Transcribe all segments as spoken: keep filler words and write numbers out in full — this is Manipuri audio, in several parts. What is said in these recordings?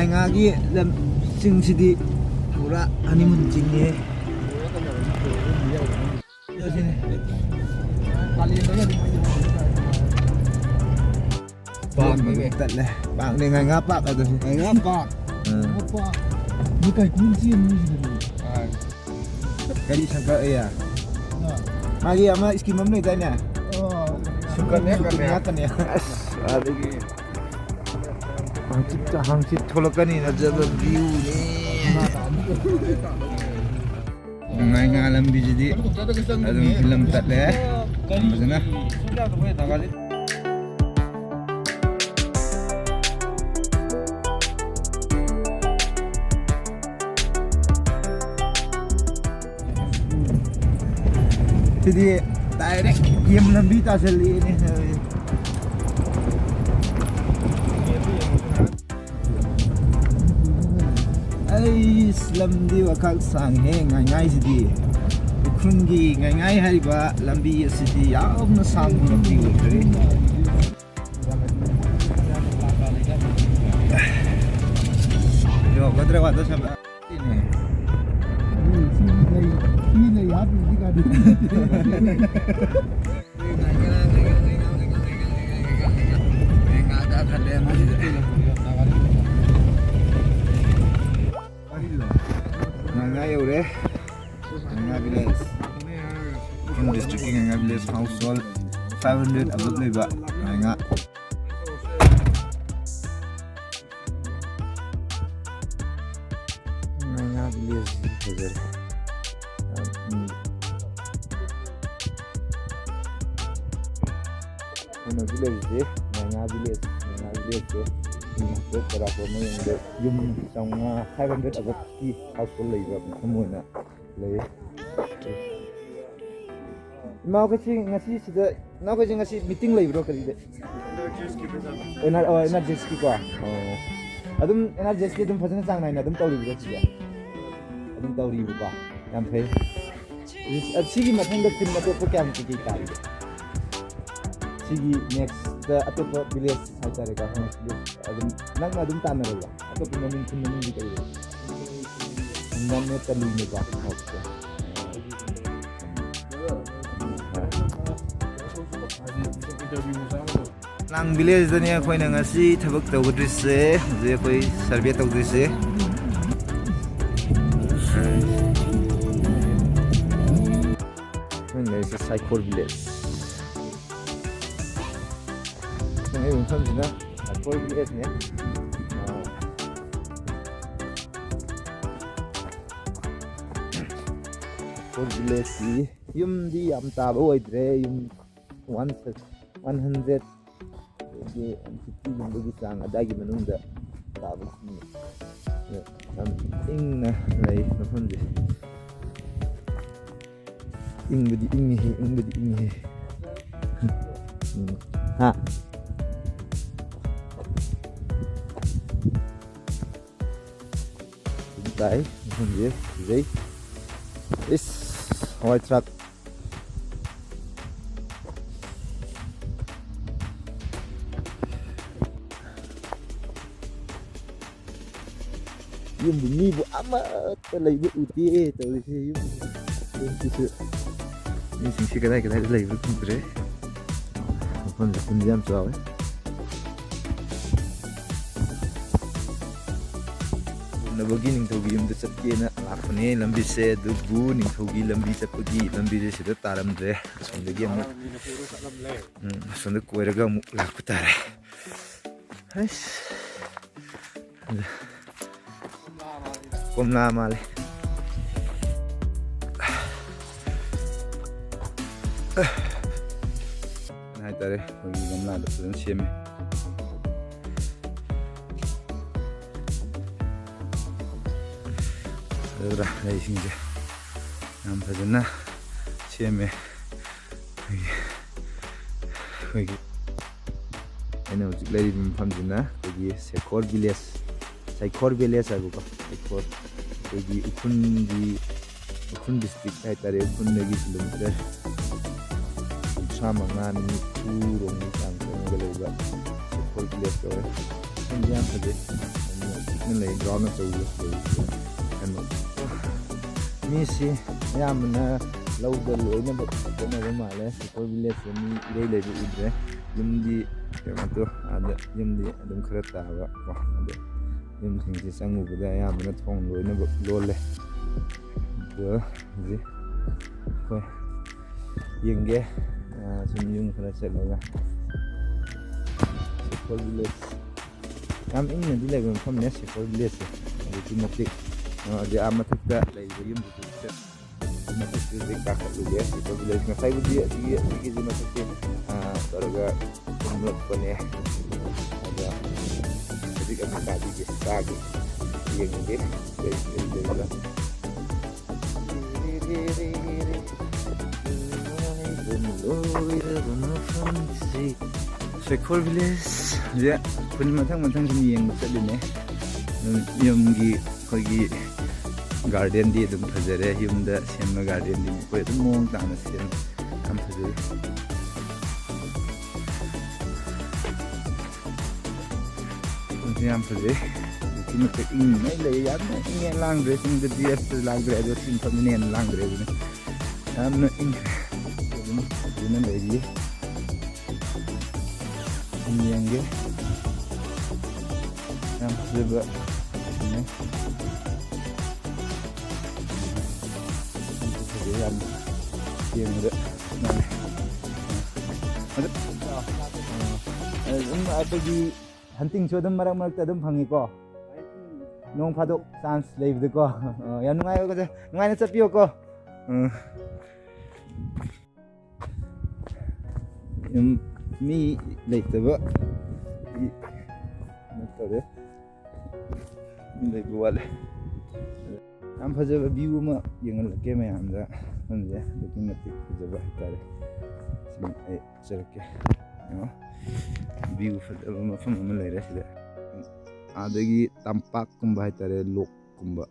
ꯉꯥꯒꯤ ꯂꯝꯁꯤꯡꯁꯤꯗꯤ ꯄꯨꯔꯥ ꯍꯅꯤꯃꯨꯟ ꯆꯤꯡꯉꯦ꯫ ꯄꯥꯛꯅꯦ꯫ ꯇꯠꯂꯦ꯫ ꯄꯥꯛꯅꯦ, ꯉꯥ, ꯉꯥ ꯄꯥꯛ ꯑꯗꯨ꯫ ꯉꯥ ꯄꯥꯛ꯫ ꯎꯝ꯫ ꯉꯥ ꯄꯥꯛ꯫ ꯃꯤ ꯀꯩ ꯀꯨꯝ ꯆꯦꯟ ꯃꯤꯁꯤꯗꯤ꯫ ꯑꯥ꯫ ꯀꯔꯤ ꯁꯪꯀꯔ ꯑꯌꯥ? ꯑꯥ꯫ ꯃꯥꯒꯤ ꯑꯃ ꯁ꯭ꯀꯤꯝ ꯑꯃ ꯂꯩꯗꯥꯏꯅꯦ? ꯑꯥ꯫ ꯁꯪꯀꯔꯅꯦ, ꯁꯪꯀꯔꯅꯦ꯫ ꯉꯥꯛꯇꯅꯦ꯫ ꯑꯁ, ꯑꯗꯒꯤ ꯍꯪꯆꯤꯠ, ꯍꯪꯆꯤꯠ ꯊꯣꯛꯂꯛꯀꯅꯤꯅ ꯖꯕ ꯚ꯭ꯌꯨꯅꯤ꯫ ꯅꯨꯡꯉꯥꯏ ꯉꯥ ꯂꯝꯕꯤꯁꯤꯗꯤ ꯑꯗꯨꯝ ꯐꯤꯂꯝ ꯆꯠꯂꯦ ꯐꯖꯅ꯫ ꯁꯤꯗꯤ ꯗꯥꯏꯔꯦꯛ ꯒꯦꯝ ꯂꯝꯕꯤ ꯇꯥꯁꯜꯂꯛꯑꯦꯅꯦ꯫ ꯑꯩꯁ, ꯂꯝꯗꯤ ꯋꯥꯈꯜ ꯁꯥꯡꯉꯦꯍꯦ ꯉꯥꯏꯉꯥꯏꯁꯤꯗꯤ꯫ ꯎꯈ꯭ꯔꯨꯜꯒꯤ ꯉꯥꯏꯉꯥꯏ ꯍꯥꯏꯔꯤꯕ ꯂꯝꯕꯤ ꯑꯁꯤꯗꯤ ꯌꯥꯝꯅ ꯁꯥꯡꯕ ꯂꯝꯕꯤ ꯑꯣꯏꯈ꯭ꯔꯦ꯫ ꯌꯧꯒꯗ꯭ꯔꯥ ꯋꯥꯗ ꯁꯥꯕ? ꯎꯝ, ꯁꯤ ꯂꯩ, ꯁꯤ ꯂꯩ ꯍꯥꯞꯄꯤꯁꯤ ꯀꯥꯟꯗ꯫ ꯉꯥꯏꯉꯥ ꯌꯧꯔꯦ꯫ ꯉꯥꯏꯉꯥ village꯫ ꯎꯈ꯭ꯔꯨꯜ district ꯀꯤ ꯉꯥꯏꯉꯥ village, household five hundred above ꯂꯩꯕ ꯉꯥꯏꯉꯥ꯫ ꯉꯥꯏꯉꯥ village ꯁꯤ ꯐꯖꯔꯦ꯫ ꯎꯝ꯫ ꯑꯩꯈꯣꯏꯅ ꯍꯧꯖꯤꯛ ꯂꯩꯔꯤꯁꯦ ꯉꯥꯏꯉꯥ village꯫ ꯉꯥꯏꯉꯥ village ꯁꯦ ꯃꯤ ꯍꯟꯗꯛ ꯆꯥꯎꯔꯥꯛꯄ ꯑꯃ ꯌꯦꯡꯕꯗ ꯌꯨꯝ ꯆꯥꯝꯃꯉꯥ, five hundred above ꯀꯤ household ꯂꯩꯕ ꯃꯐꯝ ꯑꯣꯏꯅ ꯂꯩ꯫ ꯏꯃꯥꯈꯣꯏꯁꯤ ꯉꯁꯤ ꯁꯤꯗ, ꯏꯃꯥꯈꯣꯏꯁꯤ ꯉꯁꯤ meeting ꯂꯩꯕ꯭ꯔꯣ? ꯀꯔꯤ ꯂꯩ? ꯑꯦꯟ ꯑꯥꯔ, ꯑꯣ, ꯑꯦꯟ ꯑꯥꯔ ꯖꯤ ꯑꯦꯁꯀꯤꯀꯣ? ꯑꯣ꯫ ꯑꯗꯨꯝ ꯑꯦꯟ ꯑꯥꯔ ꯖꯤ ꯑꯦꯁꯀꯤ ꯑꯗꯨꯝ ꯐꯖꯅ ꯆꯥꯡ ꯅꯥꯏꯅ ꯑꯗꯨꯝ ꯇꯧꯔꯤꯕ꯭ꯔꯣ ꯁꯤꯁꯦ? ꯑꯗꯨꯝ ꯇꯧꯔꯤꯕꯀꯣ? ꯌꯥꯝ ꯐꯩ꯫ ꯑ, ꯁꯤꯒꯤ ꯃꯊꯪꯗ team ꯑꯇꯣꯞꯄ ꯀꯌꯥꯝ ꯀꯩꯀꯩ ꯇꯥꯔꯤꯒꯦ? ꯁꯤꯒꯤ next ꯑꯇꯣꯞꯄ village ꯍꯥꯏꯇꯥꯔꯦꯀꯣ, next village ꯑꯗꯨꯝ ꯅꯪꯅ ꯑꯗꯨꯝ ꯇꯥꯟꯅꯔꯕ꯭ꯔꯥ? ꯑꯇꯣꯞꯄ ꯃꯃꯤꯡ ꯈꯨꯟ ꯃꯃꯤꯡꯗꯤ ꯀꯔꯤ ꯂꯩ? ꯍꯪꯒꯥꯝꯅꯦ, ꯇꯂꯨꯅꯦꯀꯣ꯫ ꯂꯥꯡ ꯚꯤꯂꯦꯖꯇꯅꯦ ꯑꯩꯈꯣꯏꯅ ꯉꯁꯤ ꯊꯕꯛ ꯇꯧꯒꯗꯣꯏꯁꯦ꯫ ꯍꯧꯖꯤꯛ ꯑꯩꯈꯣꯏ ꯁꯔꯚꯦ ꯇꯧꯗꯣꯏꯁꯦ꯫ ꯑꯩꯈꯣꯏꯅ ꯂꯩꯔꯤꯁꯦ ꯁꯥꯏꯈꯣꯔ ꯚꯤꯂꯦꯖ꯫ ꯑꯩꯈꯣꯏ ꯃꯐꯝꯁꯤꯅ ꯁꯥꯏꯈꯣꯔ ꯚꯤꯂꯦꯖꯅꯦ꯫ ꯁꯥꯏꯈꯣꯔ ꯚꯤꯂꯦꯖꯁꯤ ꯌꯨꯝꯗꯤ ꯌꯥꯝ ꯇꯥꯕ ꯑꯣꯏꯗ꯭ꯔꯦ, ꯌꯨꯝ ꯋꯥꯟ ꯋꯥꯟ ꯍꯟꯗ꯭ꯔꯦꯠ ꯑꯗꯒꯤ ꯐꯤꯐꯇꯤꯒꯨꯝꯕꯒꯤ ꯆꯥꯡ ꯑꯗꯥꯏꯒꯤ ꯃꯅꯨꯡꯗ ꯇꯥꯕ ꯈꯨꯟꯅꯤ꯫ ꯑꯗꯣ ꯌꯥꯝ ꯏꯪꯅ ꯂꯩ ꯃꯐꯝꯁꯦ꯫ ꯏꯪꯕꯗꯤ ꯏꯪꯉꯤꯍꯦ, ꯏꯪꯕꯗꯤ ꯏꯪꯉꯤꯍꯦ꯫ ꯎꯝ꯫ ꯍꯥ? ꯇꯥꯏ ꯃꯐꯝꯁꯦ꯫ ꯐꯖꯩ꯫ ꯏꯁ, ꯍꯋꯥꯏ ꯊ꯭ꯔꯥꯛ꯫ ꯌꯨꯝꯕꯨ ꯃꯤꯕꯨ ꯑꯃꯠꯇ ꯂꯩꯕ ꯎꯗꯦ ꯇꯧꯔꯤꯁꯦ꯫ ꯌꯨꯝ, ꯌꯨꯝꯁꯤꯁꯨ ꯃꯤꯁꯤꯡꯁꯤ ꯀꯗꯥꯏ ꯀꯗꯥꯏꯗ ꯂꯩꯕ꯭ꯔꯥ ꯈꯪꯗ꯭ꯔꯦ꯫ ꯃꯐꯝꯁꯦ ꯈꯨꯟꯁꯦ ꯌꯥꯝ ꯆꯥꯎꯋꯦ꯫ ꯄꯣꯛꯅꯕꯒꯤ ꯅꯤꯡꯊꯧꯒꯤ ꯌꯨꯝꯗ ꯆꯠꯀꯦꯅ ꯂꯥꯛꯄꯅꯦ ꯂꯝꯕꯤꯁꯦ, ꯑꯗꯨꯕꯨ ꯅꯤꯡꯊꯧꯒꯤ ꯂꯝꯕꯤ ꯆꯠꯄꯒꯤ ꯂꯝꯕꯤꯁꯦ ꯁꯤꯗ ꯇꯥꯔꯝꯗ꯭ꯔꯦ꯫ ꯑꯁꯣꯝꯗꯒꯤ ꯑꯃꯨꯛ, ꯎꯝ, ꯑꯁꯣꯝꯗ ꯀꯣꯏꯔꯒ ꯑꯃꯨꯛ ꯂꯥꯛꯄ ꯇꯥꯔꯦ꯫ ꯍꯩꯁ꯫ ꯀꯣꯝꯂꯥ ꯃꯥꯜꯂꯦ꯫ ꯍꯥꯏꯇꯥꯔꯦ, ꯑꯩꯈꯣꯏꯒꯤ ꯒꯝꯂꯥꯗ ꯐꯖꯅ ꯁꯦꯝꯃꯦ꯫ ꯑꯗꯨꯒ ꯂꯩꯁꯤꯡꯁꯦ ꯌꯥꯝ ꯐꯖꯅ ꯁꯦꯝꯃꯦ꯫ ꯑꯩꯈꯣꯏꯒꯤ, ꯑꯩꯈꯣꯏꯒꯤ ꯑꯩꯅ ꯍꯧꯖꯤꯛ ꯂꯩꯔꯤꯕ ꯃꯐꯝꯁꯤꯅ ꯑꯩꯈꯣꯏꯒꯤ ꯁꯦꯈꯣꯔ ꯚꯤꯂꯦꯖ, ꯁꯩꯈꯣꯔ ꯚꯤꯂꯦꯖ ꯍꯥꯏꯕꯀꯣ, ꯁꯩꯈꯣꯔ꯫ ꯑꯩꯈꯣꯏꯒꯤ ꯎꯈ꯭ꯔꯨꯜꯒꯤ, ꯎꯈ꯭ꯔꯨꯜ ꯗꯤꯁꯇ꯭ꯔꯤꯛ ꯍꯥꯏꯇꯥꯔꯦ, ꯎꯈ꯭ꯔꯨꯜꯗꯒꯤ ꯀꯤꯂꯣꯃꯤꯇꯔ ꯀꯨꯟꯊ꯭ꯔꯥ ꯃꯉꯥ, ꯅꯤꯐꯨ ꯔꯣꯝꯒꯤ ꯆꯥꯡ ꯆꯪꯉꯒ ꯂꯩꯕ ꯁꯦꯈꯣꯔ ꯚꯤꯂꯦꯖ ꯀꯧꯋꯦ꯫ ꯃꯐꯝꯁꯦ ꯌꯥꯝ ꯐꯖꯩ꯫ ꯑꯗꯨꯅ ꯂꯩ, ꯒ꯭ꯔꯥꯎꯟ ꯑꯆꯧꯕ ꯂꯩ꯫ ꯀꯩꯅꯣ, ꯃꯤꯁꯤ ꯑꯌꯥꯝꯕꯅ ꯂꯧꯗ ꯂꯣꯏꯅꯃꯛ ꯆꯠꯅꯕ ꯃꯥꯜꯂꯦ꯫ ꯁꯦꯈꯣꯔ ꯚꯤꯂꯦꯖꯁꯦ ꯃꯤ ꯏꯔꯩ ꯂꯩꯕ ꯎꯗ꯭ꯔꯦ꯫ ꯌꯨꯝꯗꯤ ꯀꯩꯅꯣꯗꯣ, ꯑꯥꯗ ꯌꯨꯝꯗꯤ ꯑꯗꯨꯝ ꯈꯔ ꯇꯥꯕ ꯀꯣ꯫ ꯑꯗꯣ ꯌꯨꯝꯁꯤꯡꯁꯦ ꯆꯪꯉꯨꯕꯗ ꯑꯌꯥꯝꯕꯅ ꯊꯣꯡ ꯂꯣꯏꯅꯃꯛ ꯂꯣꯜꯂꯦ꯫ ꯑꯗꯣ ꯍꯧꯖꯤꯛ ꯑꯩꯈꯣꯏ ꯌꯦꯡꯒꯦ꯫ ꯑ, ꯁꯨꯝ ꯌꯨꯝ ꯈꯔ ꯆꯠꯂꯒ꯫ ꯁꯦꯈꯣꯔ ꯚꯤꯂꯦꯖ꯫ ꯌꯥꯝ ꯏꯪꯅꯗꯤ ꯂꯩꯕ ꯃꯐꯝꯅꯦ ꯁꯦꯈꯣꯔ ꯚꯤꯂꯦꯖꯁꯦ꯫ ꯑꯗꯨꯛꯀꯤ ꯃꯇꯤꯛ, ꯑ, ꯍꯧꯖꯤꯛ ꯑꯥ ꯃꯊꯛꯇ ꯂꯩꯔꯤꯕ ꯌꯨꯝꯗꯨꯗꯤ ꯃꯊꯛꯇꯨꯗꯤ ꯀꯥꯈꯠꯂꯨꯒꯦ꯫ ꯁꯦꯈꯣꯔ ꯚꯤꯂꯦꯖ ꯉꯁꯥꯏꯕꯨꯗꯤ ꯑꯁꯤꯒꯤ, ꯑꯁꯤꯒꯤꯁꯤ ꯃꯊꯛꯁꯦ, ꯑ, ꯇꯧꯔꯒ ꯀꯨꯝꯂꯛꯄꯅꯦ꯫ ꯑꯗ ꯍꯧꯖꯤꯛ ꯑꯃꯨꯛ ꯀꯥꯕꯤꯒꯦ, ꯀꯥꯒꯦ, ꯌꯦꯡꯉꯨꯒꯦ ꯀꯩ ꯀꯩ ꯂꯩꯕ꯭ꯔꯥ꯫ ꯁꯦꯈꯣꯔ ꯚꯤꯂꯦꯖꯁꯦ ꯈꯨꯟ ꯃꯊꯪ ꯃꯊꯪ ꯁꯨꯝ ꯌꯦꯡꯕ ꯆꯠꯂꯤꯅꯦ꯫ ꯑꯗꯨꯝ ꯌꯨꯝꯒꯤ ꯑꯩꯈꯣꯏꯒꯤ ꯒꯥꯔꯗꯦꯟꯗꯤ ꯑꯗꯨꯝ ꯐꯖꯔꯦ꯫ ꯌꯨꯝꯗ ꯁꯦꯝꯕ ꯒꯥꯔꯗꯦꯟꯗꯤ ꯃꯈꯣꯏ ꯑꯗꯨꯝ ꯃꯑꯣꯡ ꯇꯥꯅ ꯁꯦꯝꯃꯦ꯫ ꯌꯥꯝ ꯐꯖꯩ꯫ ꯃꯐꯝꯁꯦ ꯌꯥꯝ ꯐꯖꯩ꯫ ꯑꯗꯨꯛꯀꯤ ꯃꯇꯤꯛ ꯏꯪꯅ ꯂꯩ꯫ ꯌꯥꯝꯅ ꯏꯪꯉꯦ, ꯂꯥꯡꯗ꯭ꯔꯦ꯫ ꯆꯤꯡꯗꯗꯤ ꯑꯁ ꯂꯥꯡꯗ꯭ꯔꯦ, ꯑꯗꯣ ꯁꯤ ꯃꯐꯝꯗꯅ ꯍꯦꯟꯅ ꯂꯥꯡꯗ꯭ꯔꯦ꯫ ꯑꯗꯨꯅ ꯌꯥꯝꯅ ꯏꯪꯈ꯭ꯔꯦ꯫ ꯑꯗꯨꯝ ꯐꯖꯅ ꯂꯩꯔꯤ꯫ ꯁꯨꯝ ꯌꯦꯡꯒꯦ꯫ ꯌꯥꯝ ꯐꯖꯕ ꯃꯐꯝꯅꯦ꯫ ꯐꯖꯩ ꯌꯥꯝꯅ꯫ ꯌꯦꯡꯕꯗ ꯅꯨꯡꯉꯥꯏ꯫ ꯑꯗꯨ, ꯑꯗꯨꯝ ꯑꯩꯈꯣꯏꯒꯤ ꯍꯟꯇꯤꯡꯁꯨ ꯑꯗꯨꯝ ꯃꯔꯛ ꯃꯔꯛꯇ ꯑꯗꯨꯝ ꯐꯪꯉꯤꯀꯣ꯫ ꯅꯣꯡ ꯐꯥꯗꯣꯛ ꯆꯥꯟꯁ ꯂꯩꯕꯗꯀꯣ꯫ ꯑ, ꯌꯥꯝ ꯅꯨꯡꯉꯥꯏꯕ, ꯅꯨꯡꯉꯥꯏꯅ ꯆꯠꯄꯤꯌꯣꯀꯣ꯫ ꯎꯝ꯫ ꯌꯨꯝ ꯃꯤ ꯂꯩꯇꯕ ꯀꯩꯅꯣ ꯇꯧꯔꯦ꯫ ꯃꯤ ꯂꯩꯕ ꯋꯥꯠꯂꯦ꯫ ꯌꯥꯝ ꯐꯖꯕ ꯚ꯭ꯌꯨ ꯑꯃ ꯌꯦꯡꯍꯜꯂꯛꯀꯦ ꯃꯌꯥꯝꯗ꯫ ꯃꯐꯝꯁꯦ ꯑꯗꯨꯛꯀꯤ ꯃꯇꯤꯛ ꯐꯖꯕ ꯍꯥꯏꯇꯥꯔꯦ꯫ ꯁꯨꯝ ꯑꯩ ꯆꯠꯂꯛꯀꯦ꯫ ꯌꯦꯡꯉꯣ꯫ ꯚ꯭ꯌꯨ ꯐꯖꯕ ꯃꯐꯝ ꯑꯃ ꯂꯩꯔꯦ ꯁꯤꯗ꯫ ꯑꯥꯗꯒꯤ ꯇꯝꯄꯥꯛꯀꯨꯝꯕ ꯍꯥꯏꯇꯥꯔꯦ, ꯂꯣꯛꯀꯨꯝꯕ꯫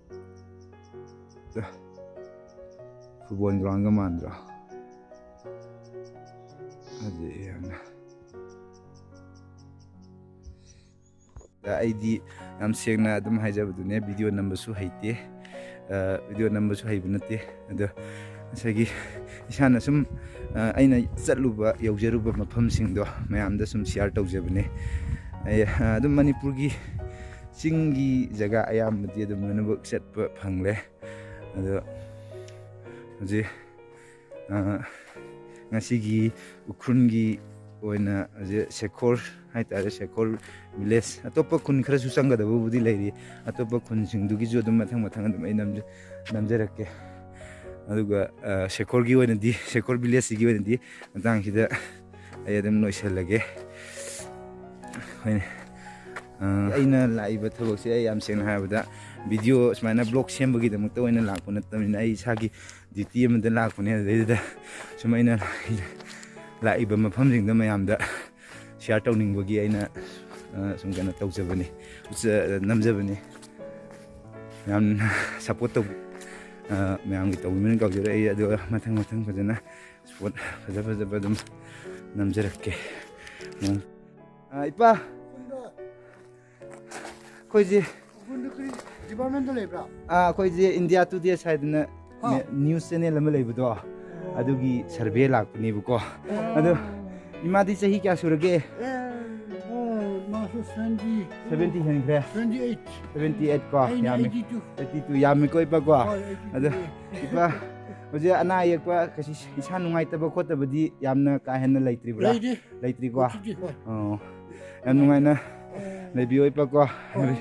ꯐꯨꯠꯕꯣꯜ ꯒ꯭ꯔꯥꯎꯟꯒ ꯃꯥꯟꯗ꯭ꯔꯣ? ꯐꯖꯩ ꯌꯥꯝꯅ꯫ ꯑꯩꯗꯤ ꯌꯥꯝ ꯁꯦꯡꯅ ꯑꯗꯨꯝ ꯍꯥꯏꯖꯕꯗꯨꯅꯦ, ꯚꯤꯗꯤꯑꯣ ꯅꯝꯕꯁꯨ ꯍꯩꯇꯦ, ꯚꯤꯗꯤꯑꯣ ꯅꯝꯕꯁꯨ ꯍꯩꯕ ꯅꯠꯇꯦ꯫ ꯑꯗꯣ ꯉꯁꯥꯏꯒꯤ ꯏꯁꯥꯅ ꯁꯨꯝ ꯑꯩꯅ ꯆꯠꯂꯨꯕ, ꯌꯧꯖꯔꯨꯕ ꯃꯐꯝꯁꯤꯡꯗꯣ ꯃꯌꯥꯝꯗ ꯁꯨꯝ ꯁꯤꯌꯥꯔ ꯇꯧꯖꯕꯅꯦ꯫ ꯑꯩ ꯑꯗꯨꯝ ꯃꯅꯤꯄꯨꯔꯒꯤ ꯆꯤꯡꯒꯤ ꯖꯒꯥ ꯑꯌꯥꯝꯕꯗꯤ ꯑꯗꯨꯝ ꯂꯣꯏꯅꯃꯛ ꯆꯠꯄ ꯐꯪꯂꯦ꯫ ꯑꯗꯣ ꯍꯧꯖꯤꯛ ꯉꯁꯤꯒꯤ ꯎꯈ꯭ꯔꯨꯜꯒꯤ ꯑꯣꯏꯅ ꯍꯧꯖꯤꯛ ꯁꯦꯈꯣꯔ ꯍꯥꯏꯇꯥꯔꯦ, ꯁꯦꯈꯣꯔ ꯚꯤꯂꯦꯖ, ꯑꯇꯣꯞꯄ ꯈꯨꯟ ꯈꯔꯁꯨ ꯆꯪꯒꯗꯕꯕꯨꯗꯤ ꯂꯩꯔꯤ꯫ ꯑꯇꯣꯞꯄ ꯈꯨꯟꯁꯤꯡꯗꯨꯒꯤꯁꯨ ꯑꯗꯨꯝ ꯃꯊꯪ ꯃꯊꯪ ꯑꯗꯨꯝ ꯑꯩ ꯅꯝꯖ-, ꯅꯝꯖꯔꯛꯀꯦ꯫ ꯑꯗꯨꯒ ꯁꯦꯈꯣꯔꯒꯤ ꯑꯣꯏꯅꯗꯤ, ꯁꯦꯈꯣꯔ ꯚꯤꯂꯦꯖꯁꯤꯒꯤ ꯑꯣꯏꯅꯗꯤ ꯃꯇꯥꯡꯁꯤꯗ ꯑꯩ ꯑꯗꯨꯝ ꯂꯣꯏꯁꯤꯜꯂꯒꯦ꯫ ꯍꯣꯏꯅꯦ꯫ ꯑꯩꯅ ꯂꯥꯛꯏꯕ ꯊꯕꯛꯁꯦ ꯑꯩ ꯌꯥꯝ ꯁꯦꯡꯅ ꯍꯥꯏꯔꯕꯗ ꯚꯤꯗꯤꯑꯣ ꯁꯨꯃꯥꯏꯅ ꯕ꯭ꯂꯣꯒ ꯁꯦꯝꯕꯒꯤꯗꯃꯛꯇ ꯑꯣꯏꯅ ꯂꯥꯛꯄ ꯅꯠꯇꯕꯅꯤꯅ, ꯑꯩ ꯏꯁꯥꯒꯤ ꯗ꯭ꯌꯨꯇꯤ ꯑꯃꯗ ꯂꯥꯛꯄꯅꯦ꯫ ꯑꯗꯨꯗꯩꯗꯨꯗ ꯁꯨꯝ ꯑꯩꯅ ꯂꯥꯛꯏꯕ ꯃꯐꯝꯁꯤꯡꯗꯣ ꯃꯌꯥꯝꯗ ꯁꯤꯌꯥꯔ ꯇꯧꯅꯤꯡꯕꯒꯤ ꯑꯩꯅ ꯁꯨꯝ ꯀꯩꯅꯣ ꯇꯧꯖꯕꯅꯤ, ꯅꯝꯖꯕꯅꯤ꯫ ꯌꯥꯝꯅ ꯁꯞꯄꯣꯔꯠ ꯇꯧꯕ ꯃꯌꯥꯝꯒꯤ ꯇꯧꯕꯤꯃꯜ ꯀꯧꯖꯔꯛꯏ꯫ ꯑꯗꯨꯒ ꯃꯊꯪ ꯃꯊꯪ ꯐꯖꯅ ꯁ꯭ꯄꯣꯠ ꯐꯖ ꯐꯖꯕ ꯑꯗꯨꯝ ꯅꯝꯖꯔꯛꯀꯦ꯫ ꯎꯝ꯫ ꯑꯥ, ꯏꯄꯥ, ꯑꯩꯈꯣꯏꯁꯦ, ꯎꯈ꯭ꯔꯨꯜꯗ ꯀꯔꯤ ꯗꯤꯄꯥꯔꯠꯃꯦꯟꯗ ꯂꯩꯕ꯭ꯔꯥ? ꯑꯥ, ꯑꯩꯈꯣꯏꯁꯦ ꯏꯟꯗꯤꯌꯥ ꯇꯨꯗꯦ ꯍꯥꯏꯗꯅ ꯍꯥ? ꯅ꯭ꯌꯨꯁ ꯆꯦꯅꯦꯜ ꯑꯃ ꯂꯩꯕꯗꯣ, ꯑꯗꯨꯒꯤ ꯁꯔꯚꯦ ꯂꯥꯛꯄꯅꯦꯕꯀꯣ꯫ ꯑꯗꯣ ꯏꯃꯥꯗꯤ ꯆꯍꯤ ꯀꯌꯥ ꯁꯨꯔꯒꯦ? ꯑꯦ, ꯑꯣ, ꯃꯥꯁꯨ ꯁꯚꯦꯟꯇꯤ꯫ ꯁꯚꯦꯟꯇꯤ ꯍꯦꯟꯈ꯭ꯔꯦ? Seventy eight. ꯁꯚꯦꯟꯇꯤ ꯑꯩꯠ ꯀꯣ, ꯑꯩꯅ ꯌꯥꯝꯃꯤ꯫ Eighty two. ꯑꯩꯠꯇꯤ ꯇꯨ ꯌꯥꯝꯃꯤꯀꯣ, ꯏꯄꯥꯀꯣ? ꯍꯣꯏ, ꯑꯩꯠꯇꯤ ꯇꯨ꯫ ꯑꯗꯣ ꯏꯄꯥ, ꯍꯧꯖꯤꯛ ꯑꯅꯥ ꯑꯌꯦꯛꯄ ꯀꯩꯁꯨ ꯏꯁꯥ ꯅꯨꯡꯉꯥꯏꯇꯕ ꯈꯣꯠꯇꯕꯗꯤ ꯌꯥꯝꯅ ꯀꯥ ꯍꯦꯟꯅ ꯂꯩꯇ꯭ꯔꯤꯕ꯭ꯔꯥ? ꯂꯩꯇꯦ꯫ ꯂꯩꯇ꯭ꯔꯤꯀꯣ? ꯍꯧꯖꯤꯛꯇꯤ, ꯍꯣꯏ꯫ ꯑꯣ, ꯌꯥꯝ ꯅꯨꯡꯉꯥꯏꯅ ꯂꯩꯕꯤꯌꯣ, ꯏꯄꯥꯀꯣ꯫ ꯍꯣꯏ꯫